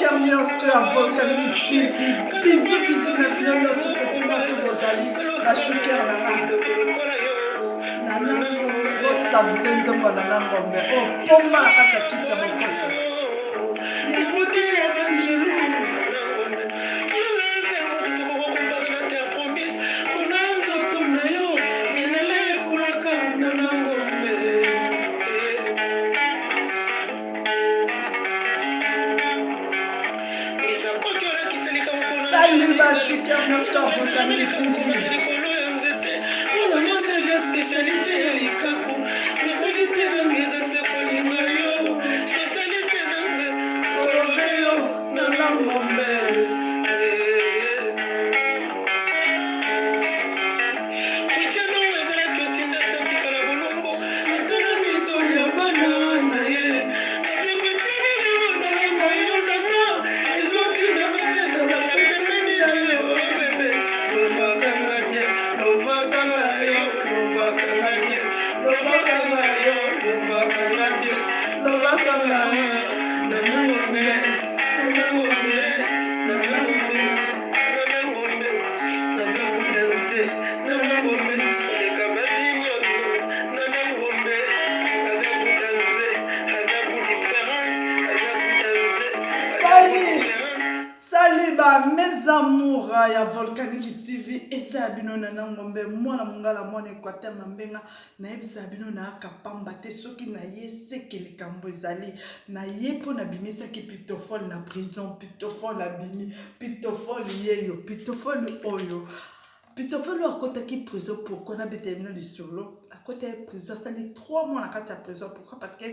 bashuker nyonso ya Volcanique TV. Bisous bisous na bino nyonso kote nyonso bozali bashuker na nga. Nana Ngombe bosavoure nzembo ya Nana Ngombe oyo oh, pomba na kati ya kisi ya bokoko. Yango te ya banjelu. Mpona nzoto na yo milele ekolaka Nana Ngombe. Salut ba Shuker Master Volcanique TV. Mpo yango nde eza spécialité ya likaku. Spécialité na nga yo. Kolove yo na ngombe. Salut ba mes amours ya Volcanique TV eza ya bino Nana Ngombe mwana mongala mwana Equateur na Mbenga nayebisa bino nayaka pamba te soki naye seke likambo ezali naye mpo nabimisaki pitofole na prison pitofole abimi pitofole yeyo pitofole oyo Pitofelo akotaki prison pourquoi nabetela bino lisolo akotaki prison asali 3 mois na kati ya prison pourquoi parce que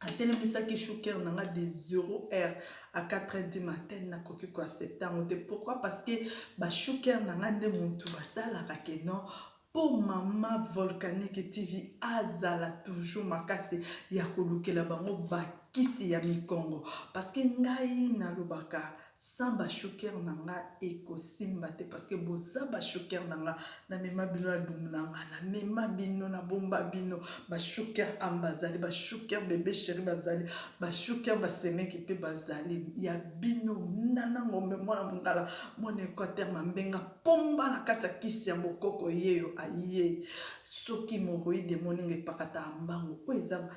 atelemisaki shuker na nga de 0 heure à 4 heures du matin nakoki koaccepte yango te pourquoi parce que bashuker na nga nde motu basalaka ke non mpo mama volcanique tv azala toujours makasi ya kolukela bango bakisi ya mikongo parce que ngai nalobaka Sans ba chouker na nga ekosimba te parce que boza ba chouker na nga na mema bino na libumu na nga na mema bino na bomba bino ba chouker am bazali ba chouker bebe chéri bazali ba chouker ba semeki pe bazali ya bino nana ngombe mwana mongala mwana Equateur mambenga pomba na kati ya kisi ya bokoko yeyo aye soki moroide moninga epakata mbangu oyo eza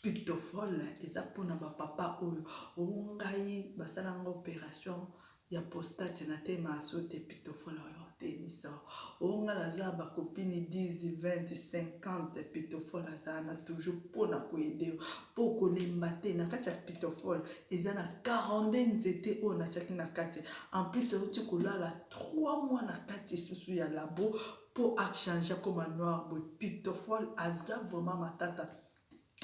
Pitofol eza pona ba papa oyo oh ngai basala nga operation ya prostate na telema so te pitofol oyo otelemisa oh ngai naza ba copine 10 20 50 pitofol aza na toujours pona ko aider yo po kolemba te na kati ya pitofol eza na 42 nzete oyo natiaki na kati en plus euti kolala 3 mois na kati susu ya labo po a change akoma noir boye pitofol aza vraiment matata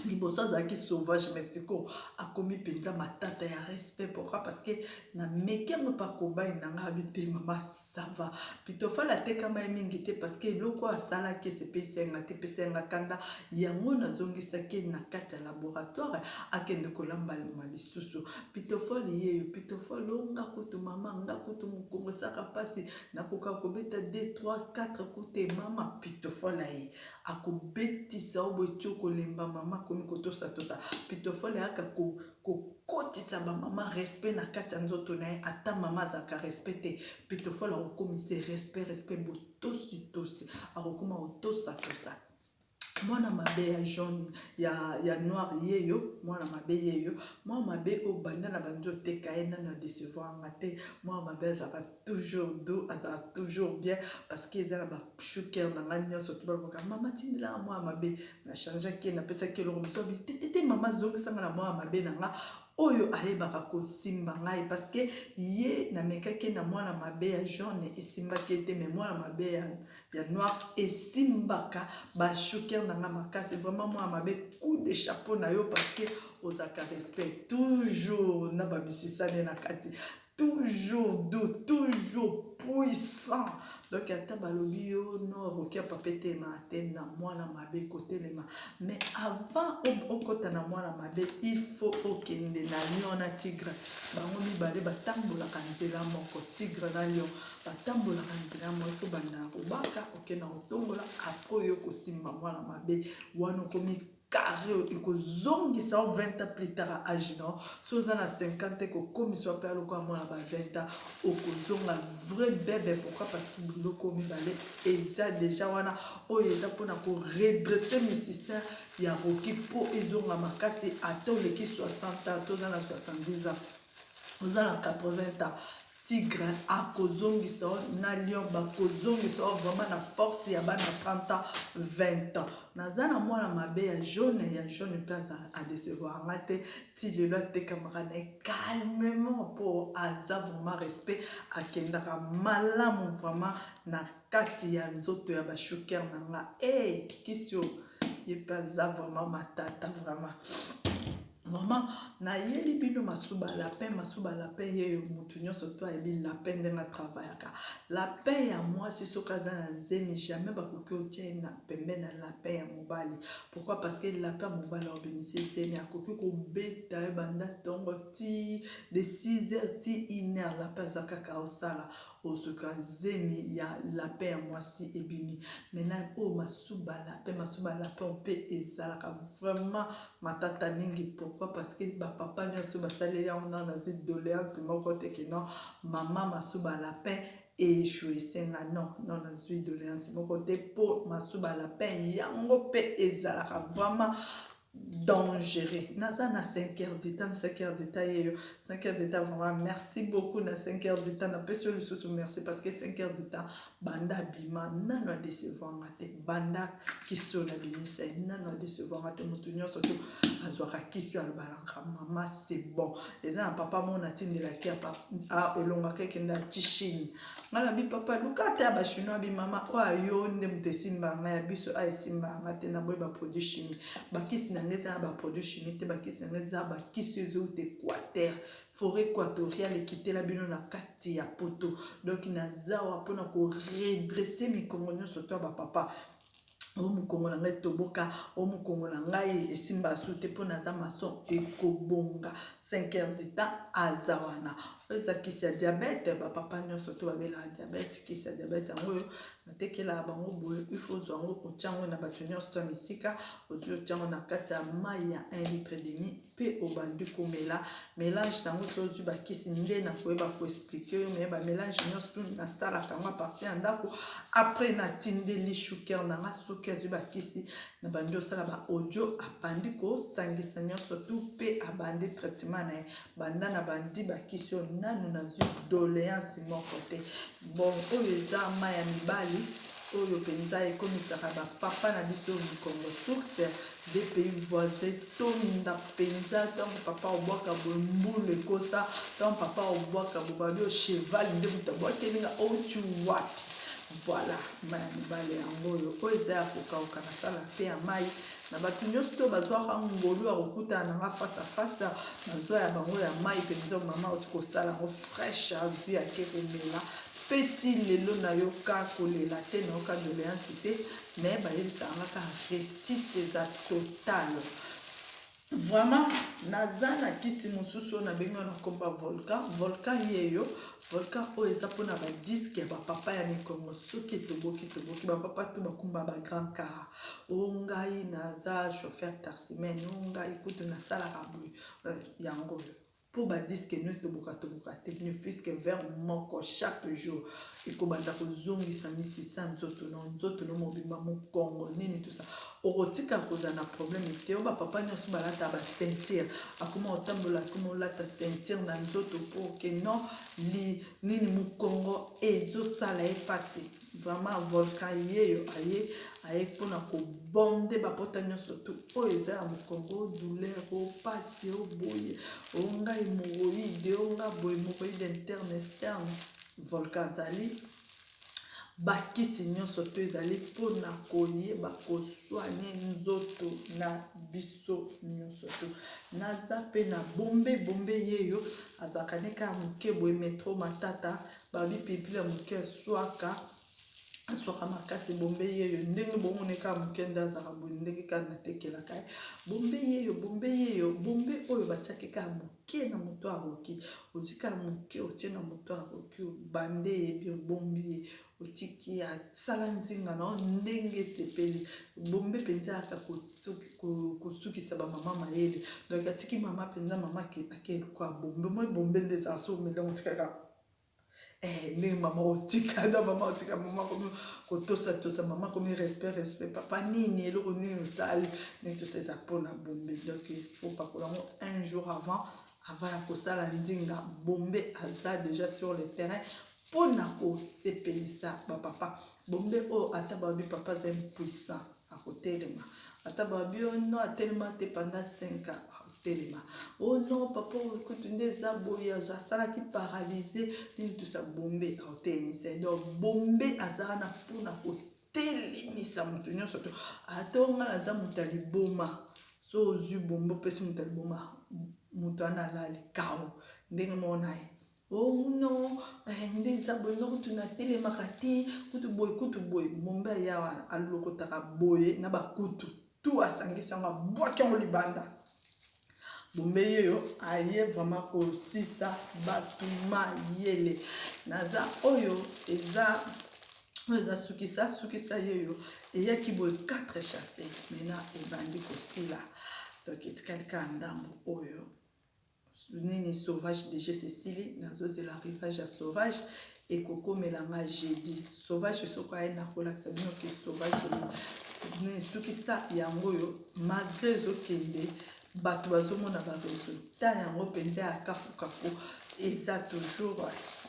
liboso azalaki sauvage mais sikoyo akomi mpenza matata ya respect pourquoi parce que nameki yango mpe akobai na ngai abi te mama sava pitofal atekama ye mingi te parce que eloko oyo asalaki esepelisa nga te epesa nga kanda yango nazongisaki ye na kati ya laboratoire akende kolamba lima lisusu pitofal yeyo pitofal o nga kutu mama nga kutu mokongo esaka mpasi nakoka kobeta 2 3 4 kute mama pitofal aye akobetisa yo boye ti okolemba mama akomi kotosatosa pitofole ayaka kokotisa bamama respect na kati ya nzoto na ye ata mama azalaka respect te pitofole akokomisa respect respect botositosi akokoma kotosatosa mwana mabe ya jaune ya, ya noir yeyo mwana mabe yeyo mwana mabe oyo banda na bandi oteka ye nano adecevoir nga te mwana mabe azalaka toujours doux azalaka toujours bien parce que eza na ba chouker na ngai nyonso to balobaka mama tindelanga mwana mabe na changeaki ye napesaki eloko mosusu abi te te te mama zongisa nga na mwana mabe na nga oyo ayebaka kosimba ngai parce que ye namekaki na mwana mabe ya jaune esimbaki ye te mais mwana mabe ya, ya noir esimbaka ba chouker na ngai makasi vraiment mwana mabe coup de chapeau na yo parce que ozalaka respect toujours na bamisisane na kati toujours doux toujours puissant donc ata balobi yo no roki ya papa etelema te na mwana mabe kotelema mais avant okota na mwana mabe il faut okende na lion na tigre bango mibale batambolaka nzela moko tigre na lion batambolaka nzela moko ifo banda na kobaka okenda kotombola apres oyo kosimba mwana mabe wana okomi. carré ekozongisa yo 20 ans plus tard age na yo. So oza na 50, ekokomisa yo mpe lokola mwana ba 20 ans, okozonga vrai bebe. Pourquoi? Parce que biloko mibale eza déjà wana. Oyo eza mpona koredresser misisa ya Rocky mpo ezonga makasi. Ata oleki 60 ans, toza na 70 ans, oza na 80 ans, tigre akozongisa yo na lion, bakozongisa yo vraiment na force ya bana 30 ans, 20 ans. Naza na mwana mabe ya jaune, ya jaune mpe aza adécevoir nga te. Ti lelo atekamaka na ye calmement mpo aza vraiment respect, akendaka malamu vraiment na kati ya nzoto ya bashuker na nga. E kisi oyo, ye mpe aza vraiment matata, vraiment vraiment. Nayeli bino masuba lapin. Masuba lapin yeyo, motu nyonso to ayebi lapin ndenge atravaillaka. Lapin ya mwasi, soki aza na zemi, jamais bakoki otia ye na pembe na lapin ya mobali. Pourquoi? Parce que lapin ya mobali aobimisi zemi, akoki kobeta ye banda ntongo ti de 6 heures ti 1 heure, lapin aza kaka osala. Ozoka zemi ya lapin ya mwasi ebimi. Maintenant, oyo masuba lapin, masuba lapin mpe ezalaka vraiment matata mingi. Pourquoi? Parce que bapapa nyonso basaleli yango nano, nazwi doléance moko te ke non, mama, masuba lapin échoué esenga. Non, non, nazwi doléance moko te mpo masuba lapin yango mpe ezalaka vraiment dangereux. Naza na 5 heures du temps, 5 heures du temps yeyo, 5 heures du temps. Vraiment merci beaucoup na 5 heures du temps. Napesi yo lisusu merci parce que 5 heures du temps, banda bima, nano adécevoir nga te. Banda kisi oyo nabimisa ye, nano adécevoir nga te. Motu nyonso to azwaka kisi oyo alobalaka: "Mama, c'est bon." Eza na papa mo natindelaki, elongaka, ekende ati Chine. Ngai nabi: "Papa, luka ata ya bachinois." Abi: "Mama, oyo ayo nde moto esimba ngai, ya biso a esimba nga te. Naboyi baproduit chimie. Bakisi na ngai eza na baproduit chimie te. Bakisi na ngai eza bakisi oyo ezouta Équateur, forêt équatoriale, ekitela bino na kati ya Poto." Donc naza wa mpona koredresser mikongo nyonso to ya bapapa. O mokongo na ngai toboka, o mokongo na ngai esimba su te mpo naza maçon, ekobonga. 5 heures du temps aza wana. Oyo eza kisi ya diabète. Bapapa nyonso to babelaka diabète, kisi ya diabète yango oyo natekelaka bango boye. Ifo ozwa yango, otia yango na bato nyonso to ya misika. Ozwi, otia yango na kati ya mai ya 1 litre demi mpe obandi komela mélange nango. So ozwi bakisi nde nakoyeba koexpliquer oyo, mais bamélange nyonso tu nasalaka yango à partir ya ndako. Après natindeli shuker na nga, soki azwi bakisi, na bandi osala baaudio, abandi kosangisa nyonso tu mpe abandi traitement na ye. Banda na bandi bakisi oyo, nanu nazwi doléance moko te. Bon, oyo eza mai ya mibali, oyo mpenza ekomisaka bapapa na biso mikongo source de pays voisin tonda mpenza. Ntango papa obwaka boye, mbulu ekosa. Ntango papa obwaka boye, babi o cheval nde moto abwakelinga outi wapi. Voilà, mai ya mibale yango oyo. Oyo eza ya kokauka, nasala mpe ya mai na bato nyonso to bazwaka ngolu ya kokutana na nga face à face. Nazwa ya bango ya mai mpenza, mama oti kosala yango fraîche, azwi, ake komela mpe ti lelo nayoka kolela te, nayoka doléance te. Mais bayebisaka nga kaka réussite eza totale vraiment. Naza na kisi mosusu oyo nabengi oyo na nkombo ya volcan. Volcan yeyo, volcan oyo eza mpona badisques ya bapapa ya mikongo. Soki etoboki toboki, bapapa to bakumba bagrand car, o ngai naza chauffeur taximan, o ngai kutu nasalaka boye, yango oyo mpo badisques no etoboka toboka te. Ne fût-ce que verre moko chaque jour ekobanda kozongisa misisa nzoto no, nzoto no mobimba, mokongo, nini, tout ça, okotika kozala na problème te. Oyo bapapa nyonso balata baceinture, akoma kotambola, akoma olata ceinture na nzoto mpo ke non, li nini, mokongo ezosala ye mpasi. Vraiment, volcan yeyo aye, aye mpona kobonde bapota nyonso tu oyo eza ya mokongo, douleur, o pasi, o boye, o ngai hémorroïde, o nga boye, hémorroïde interne, externe. Volcan azali, bakisi nyonso to ezali mpona koyeba kosoigner nzoto na biso nyonso to. Naza mpe na bombe. Bombe yeyo, azalaka ne kaka moke boye, metro matata, babi pilipili ya moke, eswaka, aswaka makasi. Bombe yeyo, ndenge bomona kaka moke nde azalaka boye, ndenge kaka natekelaka ye. Bombe yeyo, bombe yeyo, bombe oyo batiaki kaka moke na moto aroki. Ozwi kaka moke, otie na moto aroki, obande, yebi, obombi ye. Otiki ye asala nzinga na yo ndenge esepeli. Bombe mpenza ayaka kosukisa ba mama mayele. Donc atiki mama mpenza, mama ake luka bombe. Omoni bombe nde ezala soki omeli yango otikaka eh, ndenge mama otika na mama otika mama akomi kotosatosa, mama akomi respect respect, papa nini eloko nini osali ndenge tosa eza mpona bombe. Donc il faut pakola yango un jour avant avant ya kosala nzinga. Bombe aza déjà sur le terrain mpo na kosepelisa bapapa. Bombe oyo, ata balobi papa aza impuissant, akotelema. Ata balobi oyo non, atelema te pendant 5 ans, akotelema. Oh non, papa kutu nde eza boye, asalaki paralyse nini tusa, bombe akotelemisa ye. Donc bombe aza wana mpona kotelemisa moto nyonso to ata nga naza moto ya liboma. So ozwi bombe, opesi moto ya liboma, moto wana alali kao ndenge moko na ye. Oh non, eh, nde eza boye, nga kutu natelemaka te, kutu boye kutu boye. Bombe aya wana, alokotaka boye na bakutu tu, asangisi yango, abwaki yango libanda. Bombe yeyo aye vraiment kosisa bato mayele. Naza oyo eza, oyo eza sukisa sukisa yeyo eyaki boye 4 chasse, maintenant ebandi kosila. Donc etikali kaka ndambo oyo nini, Sauvage DG Cecily. Nazozela arrivage ya Sauvage, ekokomela nga jeudi. Sauvage soki aye, nakolakisa bino ke Sauvage nini, sukisa yango oyo. Malgré ezokende, bato bazomona baresultat yango mpenza ya kafukafu. Eza toujours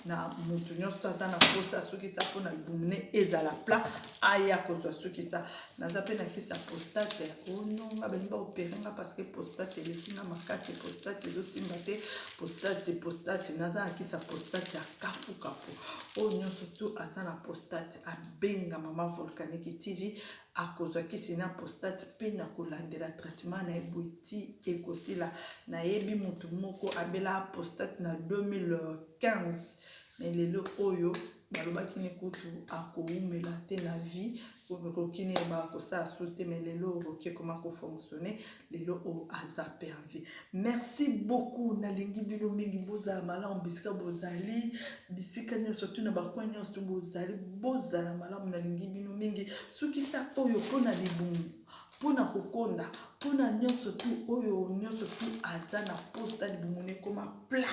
na motu nyonso to aza na mposa asukisa mpona libumu ne ezala plat, aya kozwa sukisa. Naza mpe na kisi ya prostate. Ononga balingi baopérer nga parce que prostate eleki nga makasi, prostate ezosimba te, prostate prostate. Naza na kisi ya prostate ya kafukafu. Oyo nyonso tu aza na prostate, abenga Mama Volcanique TV, akozwa kisi na prostate mpe na kolandela traitement na ye boye ti ekosila. Nayebi motu moko abela prostate na 2015, mais lelo oyo balobaki ne kutu akowumela te na vie, roki ne bakosala su te, mais lelo roki ekoma kofonctionne, lelo oyo aza mpe en vie. Merci beaucoup, nalingi bino mingi. Bozala malamu bisika bozali, bisika nyonso tu, na bacoin nyonso tu bozali, bozala malamu. Nalingi bino mingi. Sukisa oyo mpona libumu, mpona kokonda, mpona nyonso tu. Oyo nyonso tu aza na posa libumu na ekoma plat,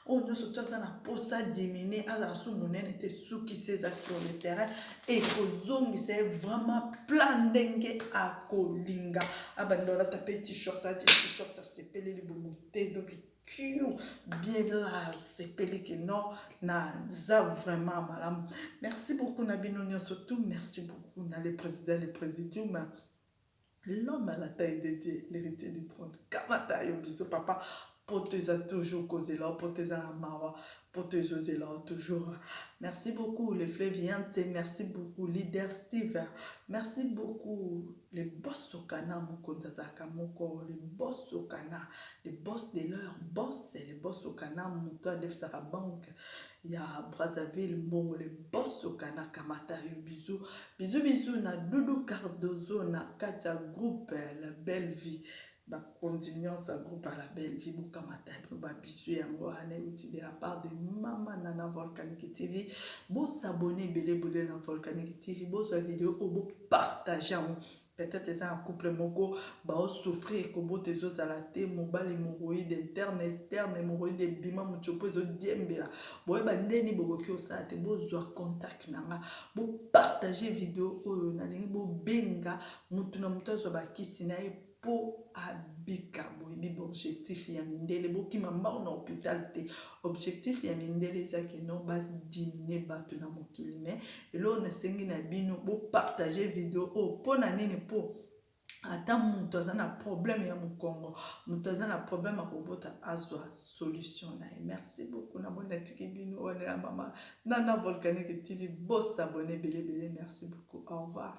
oyo nyonso tu aza na posa diminuer, azala su monene te, sukisa eza sur le terrain, ekozongisa ye vraiment plat ndenge akolinga. Abanda olata mpe t-shirt, ati t-shirt, asepeli, libumu te. Donc pure bien là, asepeli ke non, naza vraiment malamu. Merci beaucoup na bino nyonso tu. Merci beaucoup na le président, le présidium, l'homme à la taille de Dieu, l'héritier du trône. Kamata yo biso papa. Poto eza toujours kozela, poto eza na mawa, poto ezozela toujours. Merci beaucoup les Flaviens, merci beaucoup leader Steve, merci beaucoup le boss Okana, mokonzi azalaka moko, le boss Okana, le boss de leur boss, le boss Okana, moto adefisaka banque ya Brazzaville mbongo, le boss Okana, kamata yo bizu bizu bizu. Na Dudu Cardozo na kati ya groupe La Belle Vie, bakonzi nyonso ya groupe ya La Belle Vie, bokamata bino babizu. Yango wana euti de la part de Mama Nana Volcanique TV. Bos'abonner ebele ebele na Volcanique TV, bozwa video oyo, bopartage yango. Peut-être eza na couple moko baosouffrir, kobota ezozala te, mobali hémorroïde interne, externe, hémorroïde ebima, motiopo ezodiembela, boyeba ndeni bokoki kosala te. Bozwa contact na nga, bopartage video oyo. Nalingi bobenga motu na motu azwa bakisi na ye mpo abika. Boyebi baobjectif ya mindele, bokima mbao na hôpital te. Objectif ya mindele eza ke non, badiminuer bato na mokili. Mais eloko nasengi na bino, bopartage video oyo. Mpo na nini? Mpo ata moto aza na problème ya mokongo, moto aza na problème ya kobota, azwa solution na ye. Merci beaucoup. Namoni natiki bino wana ya Mama Nana Volcanique TV. Bos'abonner ebele ebele. Merci beaucoup, au revoir.